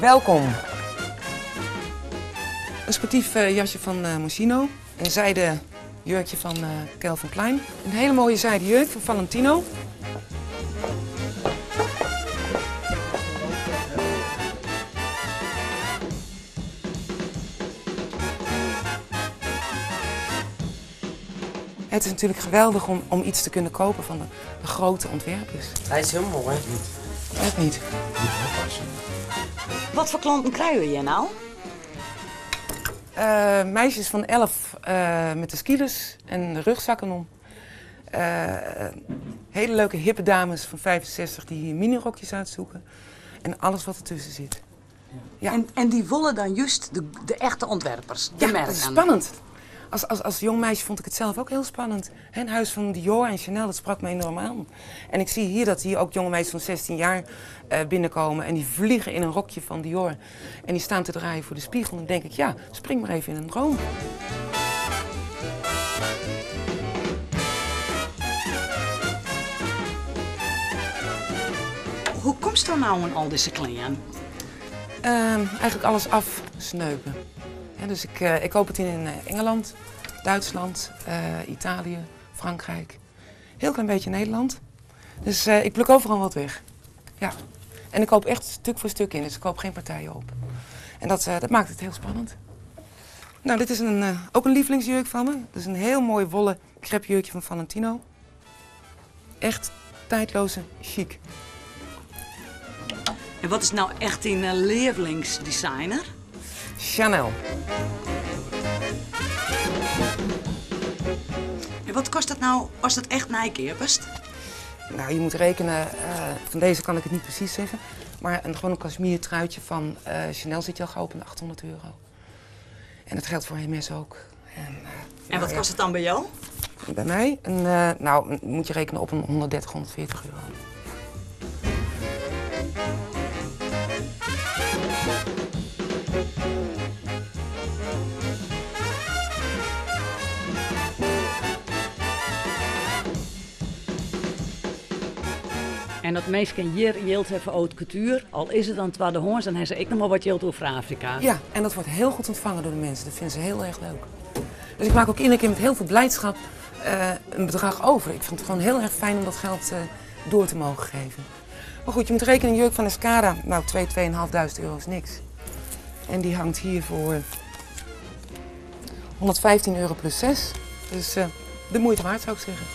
Welkom. Een sportief jasje van Moschino. Een zijden jurkje van Calvin Klein. Een hele mooie zijden jurk van Valentino. Het is natuurlijk geweldig om iets te kunnen kopen van de grote ontwerpers. Hij is heel mooi. Echt niet. Wat voor klanten krijgen je nou? Meisjes van 11 met de skilers en de rugzakken om. Hele leuke hippe dames van 65 die hier minirokjes uitzoeken. En alles wat ertussen zit. Ja. En die willen dan juist de echte ontwerpers, de Ja, merken. dat is spannend. Als jong meisje vond ik het zelf ook heel spannend. Hè, een huis van Dior en Chanel, dat sprak me enorm aan. En ik zie hier dat hier ook jonge meisjes van 16 jaar binnenkomen en die vliegen in een rokje van Dior. En die staan te draaien voor de spiegel. En dan denk ik, ja, spring maar even in een droom. Hoe komt er nou aan al deze kleren? Eigenlijk alles afsneupen. Ja, dus ik koop het in Engeland, Duitsland, Italië, Frankrijk. Heel klein beetje Nederland. Dus ik pluk overal wat weg. Ja. En ik koop echt stuk voor stuk in, dus ik koop geen partijen op. En dat maakt het heel spannend. Dit is ook een lievelingsjurk van me. Dat is een heel mooi wollen crêpe-jurkje van Valentino. Echt tijdloze chic. En wat is nou echt een lievelingsdesigner? Chanel. En wat kost dat nou als dat echt Nike is? Je moet rekenen, van deze kan ik het niet precies zeggen. Maar gewoon een cashmere truitje van Chanel zit je al gauw op een 800 euro. En dat geldt voor Hermès ook. En En wat kost het dan bij jou? Bij mij? Moet je rekenen op een 130, 140 euro. En dat meisje hier yield even haute couture, al is het dan tweede hoorns, dan hebben ze ook nog maar wat yield over Afrika. Ja, en dat wordt heel goed ontvangen door de mensen. Dat vinden ze heel erg leuk. Dus ik maak ook iedere keer met heel veel blijdschap een bedrag over. Ik vind het gewoon heel erg fijn om dat geld door te mogen geven. Maar goed, je moet rekenen, een jurk van Escada, twee, tweeënhalfduizend euro is niks. En die hangt hier voor 115 euro plus 6. Dus de moeite waard, zou ik zeggen.